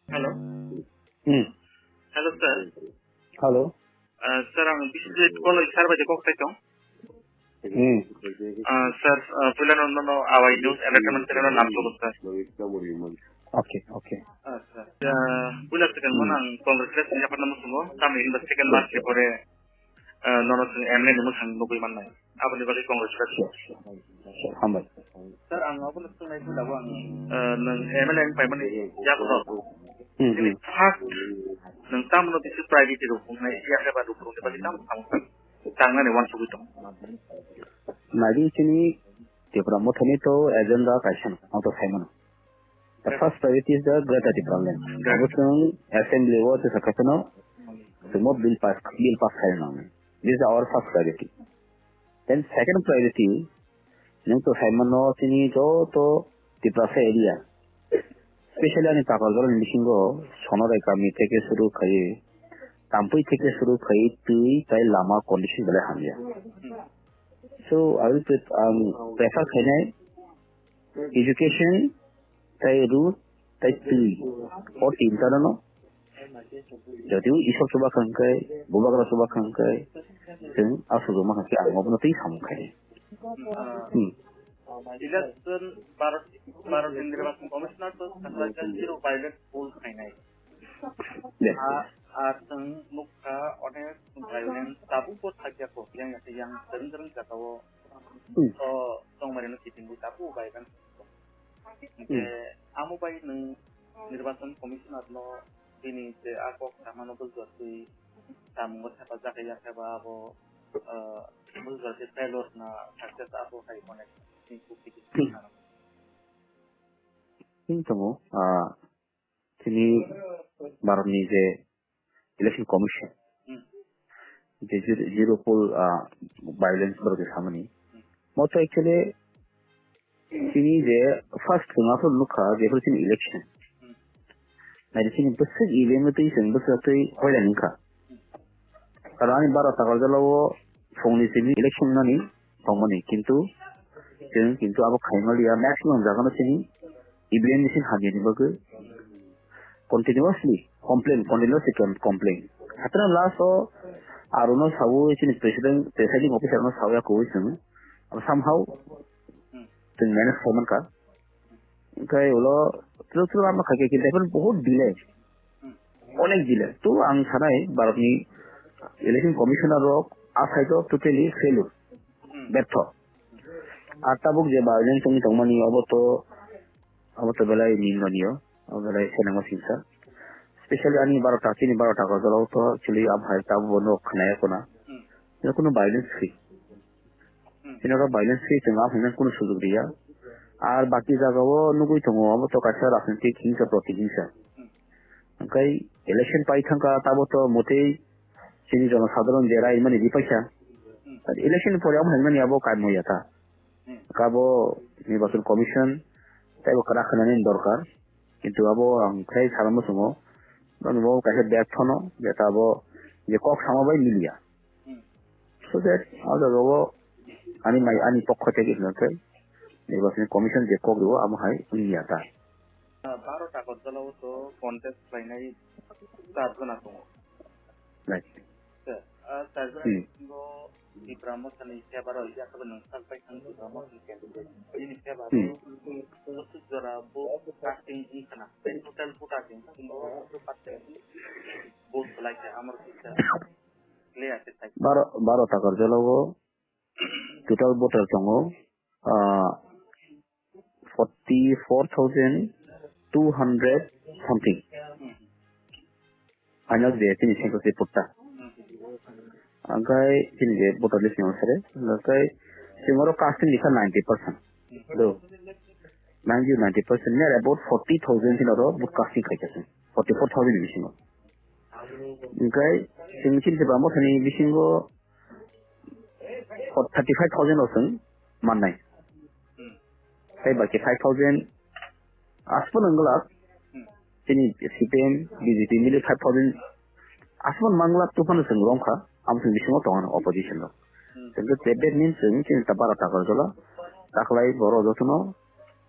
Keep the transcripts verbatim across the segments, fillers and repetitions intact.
Hello. Hmm. Hello, sir. Hello. Uh, sir, ang Biswajit Koloi sir bai kok sai tong. Hmm. Uh, sir, uh, puila no, no, no, awai news entertainment channel no nam tulo, sir. Okay, okay. Uh, sir. Uh, puila second mo Hmm. nang congratulations yapar namo sungo. Tamo in the second March pore, uh, nono sung M L A ni musang nugui mannai. Aboni bagwi congratulations. Sure, sure. Sure, hambai. Sir, ang abono swngnai philabo ang, uh, nwng M L A wng paimani yagulo. Hmm, Chini hmm. First nwng tamno bisi priority rok wngnai yakhe ba rok rokni bagwi tamo samung tangnani uansugwi tongo. Nadi chini Tipra Mothani to agenda kaisa no, ang to saimano. The first priority is the Greater Tipraland. Abo chwng assembly o chwng sakha phano chwngbo bill pass, bill pass khaina nangnai. This is our first priority. Then second priority, nwng to saimano chini joto Tiprasa area, specially ani Takarjala ni bisingo Sonorai kami theke suru khai, Tampui theke suru khai twi tai lama condition belai hamya. So I will pre-, ang prefer khainai education, tai road, tai twi. O tinta no. Jodi Isor chuba khangkai, bubagra chuba khangkai, chwng aswk ma khangkai ang obono twi samung khai. Hmm. Election Bharat, Bharat Nirbachan Commissioner to sakha zero violence poll khainai. Yes. A, a chwng nukha onek violence tabukbo thakya ko yang yang yang jagao Hmm. O tongmari no kiting tabuk bai kan. Hingke Hmm. Amo bai nwng Nirbachan Commissioner no bini je a kok samano bujor twi samungo thepajak ya khe ba abo, eh, bujor twi failure na success abo hai mone ni kuk kiting Hmm. Sing tongo, ah, Chini Bharatni je Election Commission, Hmm. je zero, zero poll, ah, violence borok je samani. Hmm. Mo to actually chini je first chwng aphuru nukha, jephuru chini election. Hmm. Nai chini bwswk event twi chwng bwswk twi hoilani wngkha. Karon ani bara takar jala o phungni simi election nani tongmani, kintu chwng kintu abo khaimaliya, maximum jagano chini E V M machine hamyani bagwi continuously complain, continuously com-, complain. Hatrang last o arono sawi chini president, presiding officer no sawi akui chwng abo somehow chwng manage khaimani ka. Hingke ulo chwng chwng lama khaikhe kintu ephuru bahut delay. Onek delay. To ang sanai Bharatni Election Commissioner rok a side o totally failure. Bertho. Ar tabuk je violence wngwi tongmani obo to, obo to belai nimno niyo. Obo belai senengo singsa. Specially ani baro ta, chini baro ta Agartala o to actually abo hai tabuk bo no khnaya khuna. Chini kunu violence free. Chini oro violence free chwng a hwnna kunu sujuk riya. Ar baki jaga o nugwi tongo, abo to kaisa rajnitik hingsa protihingsa. Hwnkhe election pai thangkha, tabo to motei chini jonosadharon je rai mani ripaikha. Election pore amo hwnmani abo kaimung ya ta. Kabo Nirbachan Commission teibo kwrak khnani dorkar. Kintu abo ang khai sana muchungo, nono bo kaisa berthono, je ta abo je kok sama bai miliya. So that, ah, jaga o ani mai, ani pokho theke hwnka khe, Nirbachan Commission je kok rwo, amo hai wngya ta. Ah, baro ta Agartala o to contest khlainai char jona tongo. Right. Sir, ah, char jona Hmm. bisingo Tipra Mothani favour o, ya khe nwng sak bai thang Tipra Mothani candidate. Bini favour Hmm. o, bwswk jora bo casting wngkha na. Total voter ni bisingo bwswk percent vote khlai kha, amo kisa. Baro, baro ta Agartala o total voter tongo, ah, forty four thousand two hundred something. Final je chini census report ta. Angkai chini je voter list ni sare, angkai chini oro casting likha ninety percent. Do. Ninety, ninety percent, near about forty thousand chini oro vote casting khai kha. Forty four thousand ni bisingo. Hingke chwng chini Tipra Mothani bisingo thirty five thousand o chwng mannai. Tei baki five thousand aswk nang glak chini C P M, B J P mili five thousand aswk mang glak tuphano chwng romkha, amo chwng bisingo tongo opposition rok. Chwng khe that means chwng chini ta bara takar jala taklai borok jotono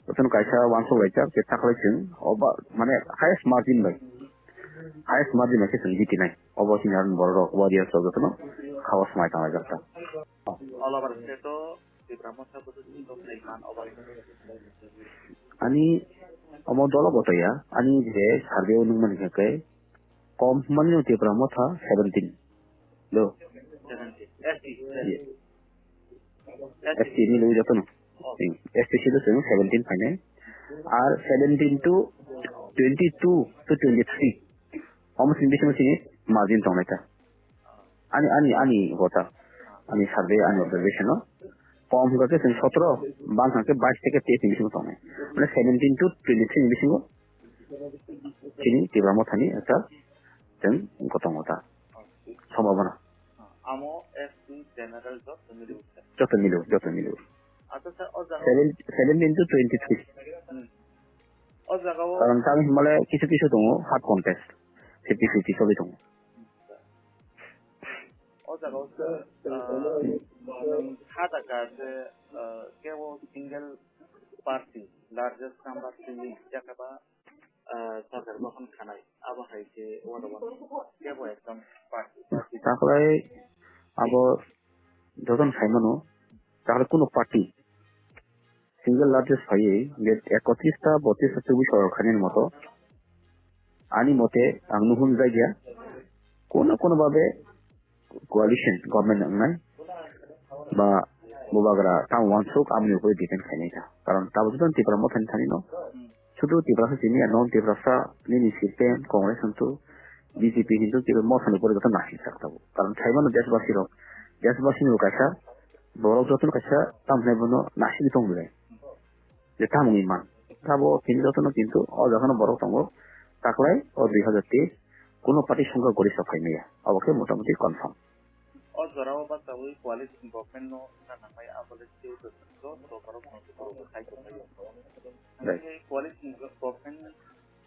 Jotono kaisa uansuk laijak je taklai chwng oba mane highest margin bai, highest margin bai khe chwng jitinai. Obo chini aroni borok rok warriors rok jotono khaos mai tang laijak ta. All over state o Tipra Motha bwswk singkok tei man over. Ani omo dolo bo toya, ani je survey o nukmani khe kom mani no Tipra Motha seventeen. Do. Seventeen. S T. Ye. S T ni lo jotono. Oh. Hmm. S T si do chwng seventeen phainai. Ar seventeen to twenty-two to twenty-three. Omo sini bisingo sini margin tongnai ta. Ani, ani, ani hota. Ani survey, ani observation o. Kom hwnkha khe chwng sotro, bang hwnkha khe bais theke teis ni bisingo tongnai. Mane seventeen to twenty-three ni bisingo chini Tipra Mothani ekta chwng gotong hota. Sombhabona. Amo S T general job to milu. Joto milu, joto milu. Acha sir, o jaga seven, seventeen to twenty-three. Hmm. O jaga o karon tamo himale kisu kisu tongo, hard contest. Fifty fifty choli tongo. O jaga o sir, ah, nwng kha da ka je, ah, kebo single party, largest number twi, yakaba ah, sarkar gothono khanai, abo hai khe uanw uanw kebo ekdom party, party. Taklai abo jotono saimano, taklai kuno party single largest phaiwi je ekotris ta botris ta tubui sorkar khainani moto, ani mote ang nuhun jagya, kuno kuno babe coalition government wngnai ba bubagra tamo uansuk aboni upore depend khainai kha. Karon tabuk jotoni Tipra Mothani thani no sudu Tiprasa simi ya non Tiprasa nini C P M, Congress hintu, B J P hintu Tipra Mothani upore joto nasijak tabuk. Karon saimano deshbasi rok, deshbasi ni bo kaisa borok jotono kaisa tamo hinai bono nasigwi tongbilai. Je tamo wngwi man. Abo tini jotono kintu o jaga no borok tongo. Taklai o dui hazar teis kuno party songkha gori sa phai maya. Abo khe motamuti confirm. O jora o bachawi coalition government no wngna nangmai abo le tei joto borok no borok khai tongmai. Right. Hingke coalition government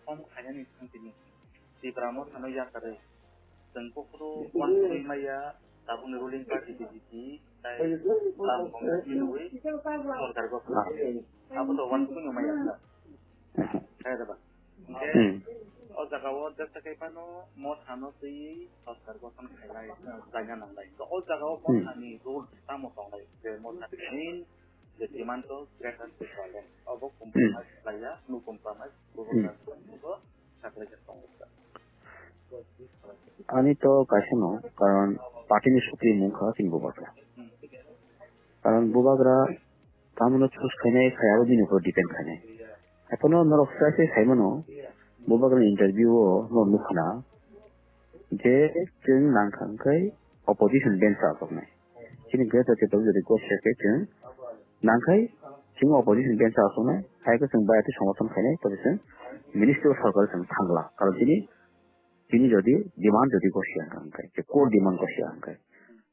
form khainani thang tini Tipra Mothano yakarwi. Chwng buphuru uansugwi maya, tabukni ruling party B J P, tai ang Congress ni rwui sorkar gothono. Abo to uansugwi maya. Kaya da ba? Hmm. O jaga o jesa kai phano Mothano twi sorkar gothon khainai, khaina nangnai. To o jaga o Hmm. Mothani role tamo tongnai? Je Mothani main je demand to Greater Tipraland. Obo Hmm. compromise laiya, no compromise. Bobo Hmm. Saklaijak tongo. Ani to kaisa no, karon party ni supreme wngkha chini bubagra. Karon bubagra tamono choose khainai khai abo bini upor depend khainai. Haiphano norok sai sai saimano bubagra ni interview o norok nukhana je chwng nangkha hwnkhe opposition bench o achuknai. Chini Greater Tipraland jodi gosya khe chwng nangkhai chwng opposition bench o achuknai, hai khe chwng bayatwi somorthon khainai, tei chwng ministry o sarkar chwng thangla. Karon chini, chini jodi demand jodi gosya hwnkha hwnkhe, je core demand gosya hwnkhe,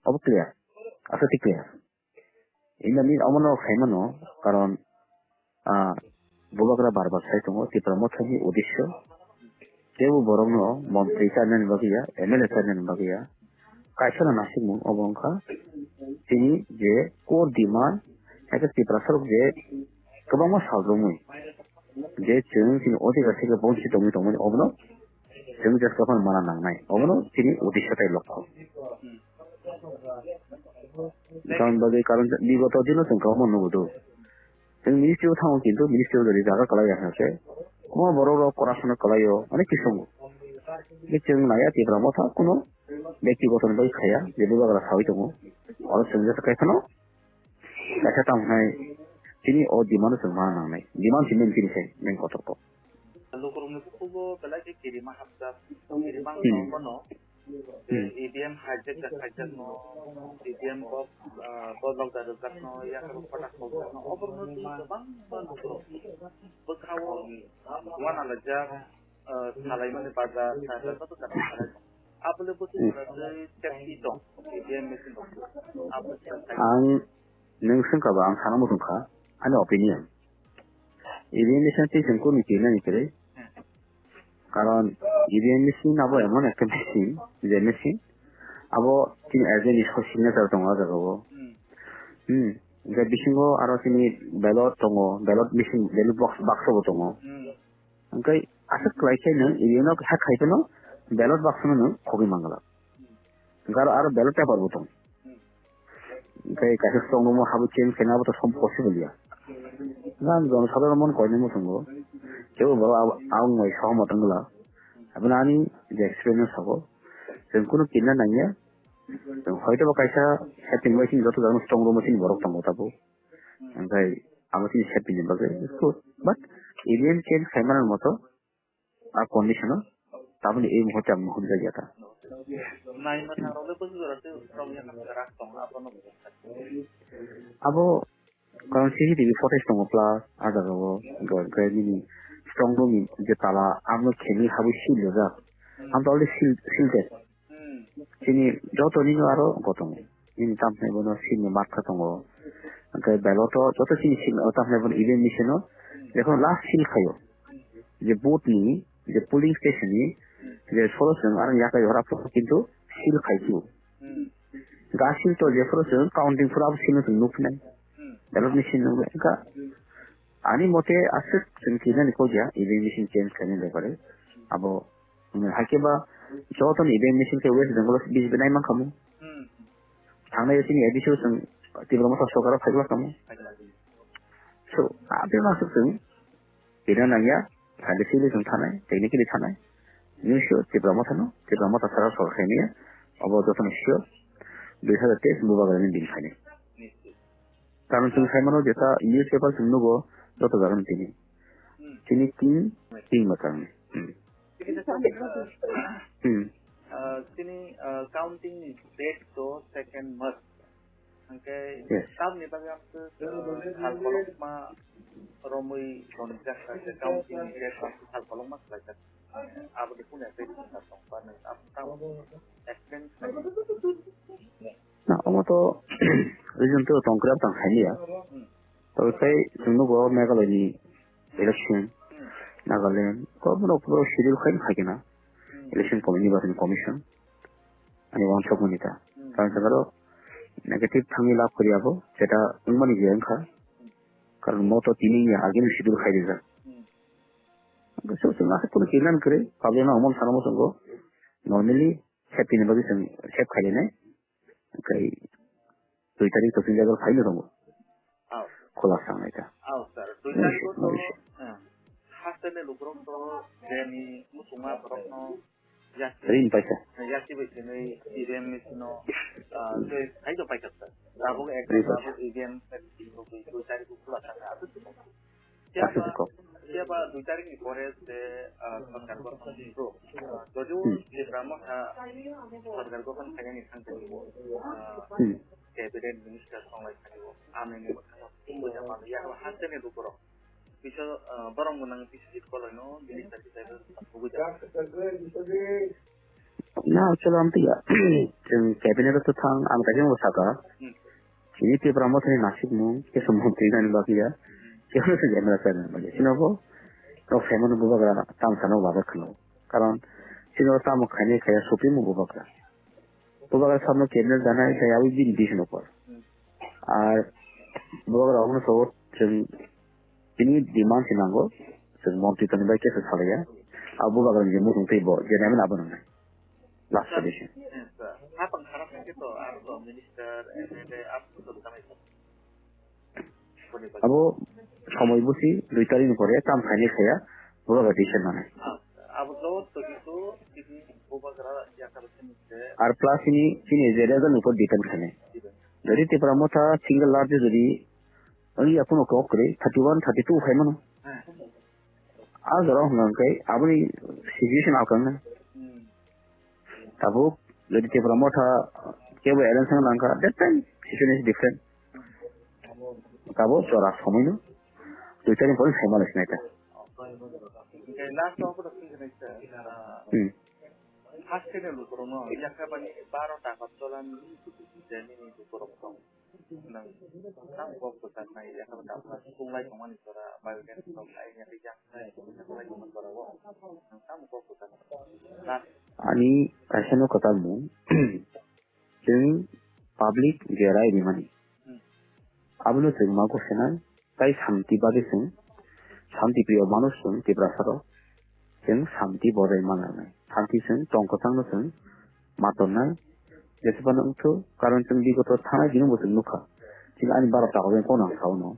obo clear, aswk clear. Inda ni omono khaimano, karon Ah, bubagra bar bar sai tongo, Tipra Mothani udisyo. Kebo borokno montri charnani bagwi ya, M L A charnani bagwi ya. Kaisa no nasikmung obo wngkha chini je core demand, hai khe Tiprasa rok je kwbangma sal romwi je chwng chini odhikar theke bonchit tongwi tongmani obono chwng jeska phano mana nangnai. Obono chini udisyo tai lokho. Karon bagwi karon bigoto dino chwng kwbangma nugo do. Chwng ministry o thango kintu ministry o jodi jaga kwlai ya hwnse. Omo borok rok corruption kwlai o, onek kisu wngo. Ni chwng naiya Tipra Motha kuno bektigoto ni bagwi khaiya, je bubagra sawi tongo. Oro chwng jesa kai phano kaisa tamo hwnai chini o demand o chwng ma nangnai. Demand si main chini sai main kotor kok. Lukurokni bukugo belai khe kirima hapjak, kirima Hmm. wngkha bono. Hmm. E V M hijack jak, hijack no, E V M box, ah, box rok jak, jak no, yakar patak rok jak no, oborno twi kwbangma lukurok bwkhao wana laijak, ah, salaimani bazar, bazar, bazar, bazar. Abole bwswk Hmm. session tong, E V M machine rok. Abole session. Ang nwng swngkha ba, ang sana muchungkha, ani opinion. E V M machine twi chwng kunu kirnani kwrwi. Karon E V M machine abo emon ekta machine, je machine abo chini agent ni signature tongo o jaga o. Hmm. Hwnkhe bisingo aro chini ballot tongo, ballot machine, ballot box, baksa bo tongo. Hmm. Hwnkhe aswk khlai khe nwng iyeno hack khai phano ballot box no nwng khogwi mangala. Hwnkhe aro, aro ballot paper bo tongo. Hmm. Hwnkhe kaisa strong room o habo change khaina abo to som possible ya. Nang jon sadharon mon koinwi muchungo. Kebo borok abo, ang bai sohomot wngla. Aboni ani je experience sabo. Chwng kunu kinna nangya. Chwng hoito ba kaisa setting bai sini joto jagano strong room o sini borok tongo tabuk. Hwnkhe abo chini safety ni bagwi good. But E V M change khaimani moto a condition o taboni ei muhurte ang nuhunjak ya ta. Naima thangrokle bwswk jora tei rok yakha rak tongo abono. Abo karon C C T V footage tongo plus a jagao hwnkhe nini strong room ni je tala amo khemi habwi seal rijak. Amto already seal, sealed. Hmm. Chini joto nino aro wngkha tongo. Nini tamni bono sini matkha tongo. Hwnkhe ballot o joto chini sini o tamni bono E V M machine o. Jekon last seal khaio. Je vote ni, je polling station ni, je solo chwng aro yakai hora phuru kintu seal khai phuru. Hmm. Ga seal to je phuru chwng counting phuru abo seal no chwng nuknai. Hmm. Ballot ni seal nuknai. Ga ani mote aswk chwng kinani kogya, E V M machine change khainani bepare. Abo Hwnkhe haikhe ba joto ni E V M machine khe West Bengal o bisi nai mankha mo. Hmm. Thangnai chini A D C o chwng Tipra Motha sorkar o phailak tamo. Phailak. So, aboni aswk chwng kina nangya, scientifically chwng thanai, technically thanai. Nini sio Tipra Motha no, Tipra Motha sara sorkar khainai, abo joto ni sio dui hazar teis bubagra ni din khainai. Nischit. Karon chwng sai mano jeta newspaper chwng nugo joto jaga ni tini. Hmm. Chini king, king mwchang. Hmm. Chini, uh, Hmm. uh, chini, uh, counting ni date to second March. Hwnkhe Yes. tamni bagwi ang khe, uh, sal kolokma romwi tonjak kha, counting ni date ang khe sal kolokma khlaijak. Aboni punya date tong ba nang, aboni tamo explain khlai. Na, omo to reason to tongkra tang khailiya. Hmm. Tei tei chwng nugo Meghalaya ni election, Hmm. Nagaland, ko bono puro schedule khai khai kena. Hmm. Election Commi-, Nirbachon Commission. Ani wansuk mani ta. Hmm. Tang sakaro negative thangwi lab kori abo, jeta wngmani je wngkha. Hmm. Karon mo to tini ya agini schedule khai rijak. Hmm. So, chwng aswk kunu kinan kwrwi, public no omo sana mo chwngo. Normally, safety ni bagwi chwng save khai rinai. Hwnkhe dui tarik to chwng jaga phaino tongo. Aw. Khulasa wngnai ta. Aw, sir. Dui No tarik issue, no to, issue. eh, haste ni lukurok to jeni muchungma borokno yasi, Rin paisa. yasi bai sini E V M machine no, ah, tei khaito paikha, sir. Tabuk ek Rin paisa. tabuk E V M machine rok dui tarik o khulasa kha. Aswk Aswk kok. Phiya ba dui tarik ni pore je, ah, sorkar gothon ni bro. Ah, jodio Hmm. Tipra Motha sorkar gothon khainani thang tani bo, ah, Hmm. cabinet minister tonglai thani bo. Ameni bo thang bo. Bo jama ya haste ni lukurok. Bisa, ah, borok gwnang bisa jit kolai no minister bisa bo. Na, actually, ang tiya. Chwng cabinet o thang, ang kaisa bo saka. Hmm. Chini Tipra Motha ni nasikmung, kisa montri nani bagwi ya. Kisa se general chairman bagwi. Chini bo, rok saimano bubagra, tam sano bagra khwno. Karon, chini bo tamo khaini khaya supremo bubagra. Bubagra samno cabinet danai, kaya wi bini decision upor. Hmm. Ar, bubagra omono so, chwng Tini demand se nango, chwng montri toni bai kesa salaiya. Abo bubagra ni je muchung tei bo, je nai mano abo nangnai. Last solution. Hapang khara thangkhe to, aro to minister, M L A, abo to tamo. Abo somoi busi dui tarik ni pore tam khaini khaya, bubagra decision nangnai. Abo to to kitu, tini bubagra yakar sini se. Ar plus ini, ini je result ni upor depend khainai. Jadi Tipra Motha single largest jadi Wng ya, kuno kok kwrwi, thirty one, thirty two phai mano. A jora hwnka hwnkhe aboni situation alkang na. Tabuk, jodi Tipra Motha kebo alliance wng langkha, that time situation is different. Tabuk jora somoi no, dui tarik pore sai mano sinai ta. Hmm. Haste ni lukurokno yakha bani baro taka tolan je nini lukurok tong. Nang tamo kok kwchak nai, yakha bani taka tolan lai tongmani jora, bai ken tong lai yakha yang nai, lai tongmani jora o. Nang tamo kok kwchak nai. Ani kaisa no kwtal mung, chwng public je rai rimani. Hmm. Abono chwng ma gosenai, tai santi bagwi chwng, santi priyo manush chwng Tiprasa rok, chwng santi bojai mananai. Santi chwng tong kwchangno chwng ma tonnai. Jesubano wngthu, karon chwng bigoto thanai dino bo chwng nukha. Chini ani baro tago jani kono ang sao no.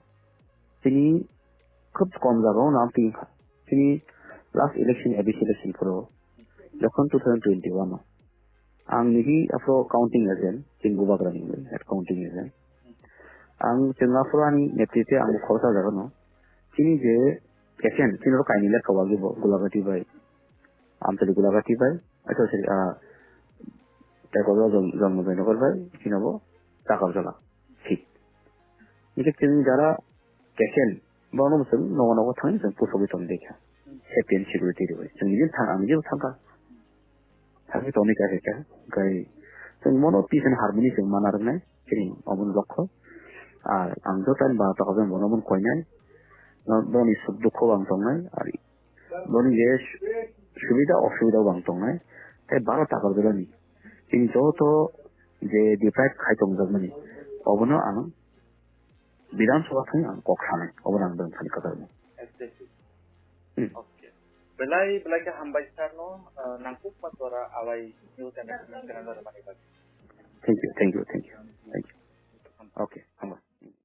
Chini khub kom jaga o nam twi kha. Chini last election, A D C election phuru, jokhon two thousand twenty-one o. Ang nini aphro counting agent, chini bubagra ni head counting agent. Ang chwng aphro ani netritwe ang khoroksa jaga no. Chini je agent, chini ro kaini lekha wagi bo Gulagati bai. Amtali Gulagati bai. Acha sari, ah, tei ko jong, jong bai nokor bai, chini bo chakar jala. Thik. Nike chwng jara Kesen, bono bo chwng nogo nogo thangwi chwng pusogwi tong di kha. Safety and security rwui. Chwng nijin thang, ang nijin thangkha. Thangwi tongni kha khe kha. Kai chwng bono peace and harmony chwng mana rwnai. Chini omo lokho. Ar ang joto ani ba tokajang bono omo koinai. No, boni suk dukho ang tongnai. Ar boni je su-, subida osubida ang tongnai. Tei baro takar belani. Chini joto je deprive khai tongjakmani. Obono ang Bidhan Sabha thani ang kok sanai, obo ang bwrwng thani kwtal mo. Exactly. Hmm. Okay. Belai, belai khe hambai sir no, uh, nangkukma jora awai news and entertainment channel rwmani bagwi. Thank you, thank you, thank you, thank you. Okay, hambai.